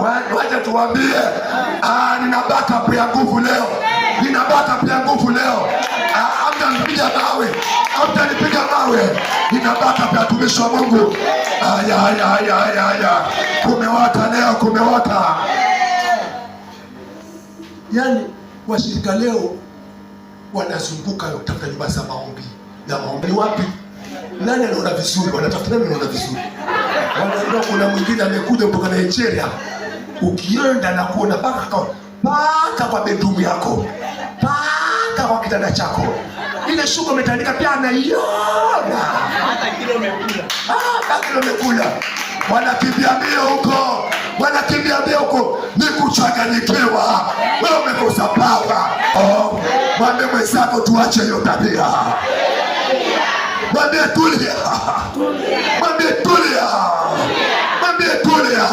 Wacha tuwambie, nina backup ya nguvu leo, nina backup ya nguvu leo. Hamtanipiga mawe, hamtanipiga mawe, nina backup ya watumishi wa Mungu. Aya, aya, aya, aya, aya, kumewaka leo, kumewaka. Yani washirika leo wanazunguka kutafuta nyumba za maombi ya maombi. Ni wapi? Nani anaona vizuri? Wanatafuta nani anaona vizuri? Wanaambiwa kuna mwingine amekuja kutoka Nigeria. Ukienda na kuona mpaka kwa bedroom yako, mpaka kwa kitanda chako, ile shuka umetandika pia anaiona, Hata kile umekula. Ah, kile umekula. Wanakimbia mbio huko, wanakimbia mbio huko, ni kuchanganyikiwa. Wewe umekosa power. Oh, mwambie mwenzako tuache hiyo tabia. Mwambie tulia, mwambie tulia, mwambie tulia.